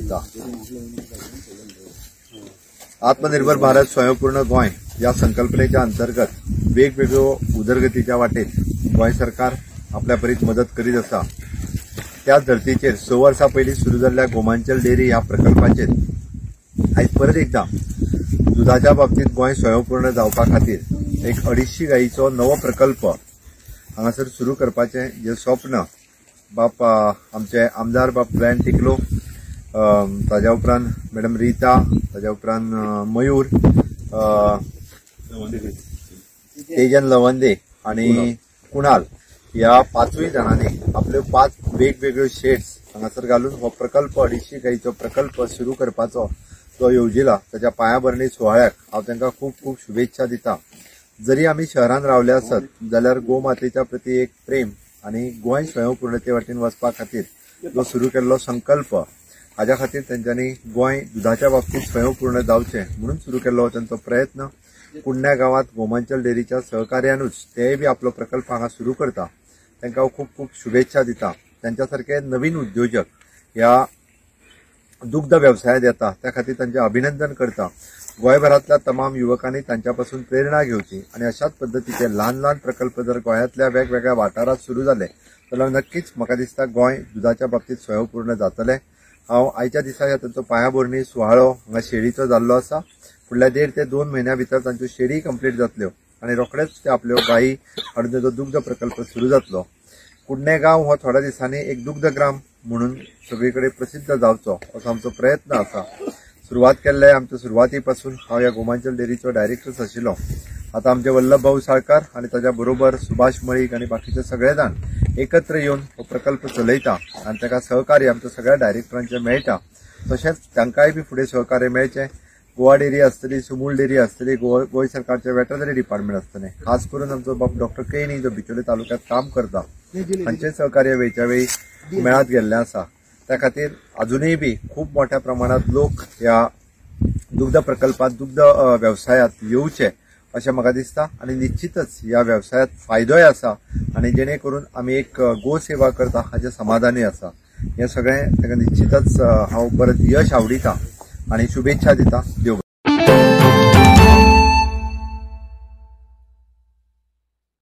दिता. आत्मनिर्भर भारत स्वयंपूर्ण गोंय ह्या संकल्पनेच्या अंतर्गत वेगवेगळ्यो उदरगतीच्या वाटेत गोंय सरकार आपल्या परीत मदत करीत आसा. त्याच धर्तीचेर 6 वर्सां पयलीं सुरू जाल्ल्या गोमांचल डेअरी ह्या प्रकल्पाचेर आयज परत एकदां दुदाच्या बाबतींत गोंय स्वयंपूर्ण जावपा खातीर एक 250 गायीचो नवो प्रकल्प हांगासर सुरू करपाचें जें स्वप्न बाप आमचे आमदार बाप ग्लॅन टिकलो, ताज्या उपरांत मॅडम रिता, ताज्या उपरांत मयूर, तेजन लवंदे आनी कुणाल ह्या 5 जाणांनी आपल्यो 5 वेगवेगळ्यो शेड्स हांगासर घालून हो प्रकल्प 250 गायीचो प्रकल्प सुरू करपाचो जो येवजिला ताच्या पांयाभरणी सुवाळ्याक हांव तांकां खूब खूब शुभेच्छा दिता. जरी आमी शहरान रावले आसत जाल्यार गोमातेच्या प्रती एक प्रेम आनी गोंय स्वयंपूर्णते वाटेन वचपा खातीर जो सुरू केल्लो संकल्प हाज्या खातीर तेंच्यांनी गोंय दुदाच्या बाबतींत स्वयंपूर्ण जावचें म्हणून सुरू केल्लो तांचो प्रयत्न. कुडण्या गांवांत गोमांचल डेअरीच्या सहकार्यानूच तेय बी आपलो प्रकल्प हांगा सुरू करता. तांकां हांव खूब खूब शुभेच्छा दिता. तांच्या सारके नवीन उद्योजक ह्या दुग्ध वेवसायांत येता त्या खातीर तांचें अभिनंदन करता. गोंयभरांतल्या तमाम युवकांनी तांच्या पासून प्रेरणा घेवची आनी अशाच पद्दतीचे ल्हान ल्हान प्रकल्प जर गोंयांतल्या वेगवेगळ्या वाठारांत सुरू जाले जाल्यार नक्कीच म्हाका दिसता गोंय दुदाच्या बाबतींत स्वयंपूर्ण जातलें. हांव आयच्या दिसा ह्या तांचो पांयाभरणी सुवाळो हांगा शेडीचो जाल्लो आसा. फुडल्या 1.5 ते 2 म्हयन्या भितर तांच्यो शेडी कंप्लीट जातल्यो आनी रोखडेच ते आपल्यो गायी हाडून ताचो दुग्ध प्रकल्प सुरू जातलो. कुडणे गांव हो थोड्या दिसांनी एक दुग्धग्राम म्हणून सगळे कडेन प्रसिद्ध जावचो असो आमचो प्रयत्न आसा. सुरवात केल्ले आमच्या सुरवाती पासून हांव ह्या गोमांचल डेअरीचो डायरेक्टर आशिल्लो. आतां आमचे वल्लभ भाऊ साळकार आनी ताच्या बरोबर सुभाष मळीक आनी बाकीचे सगळे जाण एकत्र येवन हो प्रकल्प चलयता आनी ताका सहकार्य आमच्या सगळ्या डायरेक्टरांचें मेळटा. तशेंच तांकांय बी फुडें सहकार्य मेळचें. गोवा डेअरी आसतली, सुमूल डेअरी आसतली, गोंय सरकारचे वेटरनरी डिपार्टमेंट आसतलें, खास करून आमचो बाब डॉक्टर केणी जो बिचोले तालुक्यांत काम करता हांचें सहकार्य वेळच्या वेळी मेळत गेल्लें आसा. त्या खातीर अजुनूय बी खूब मोठ्या प्रमाणांत लोक ह्या दुग्ध प्रकल्पांत दुग्ध वेवसायांत येवचे अशें म्हाका दिसता आनी निश्चितच ह्या वेवसायांत फायदोय आसा आनी जेणे करून आमी एक गोसेवा करता हाचें समाधानूय आसा. हें सगळें ताका निश्चितच हांव परत यश आवडिता आनी शुभेच्छा दिता. देव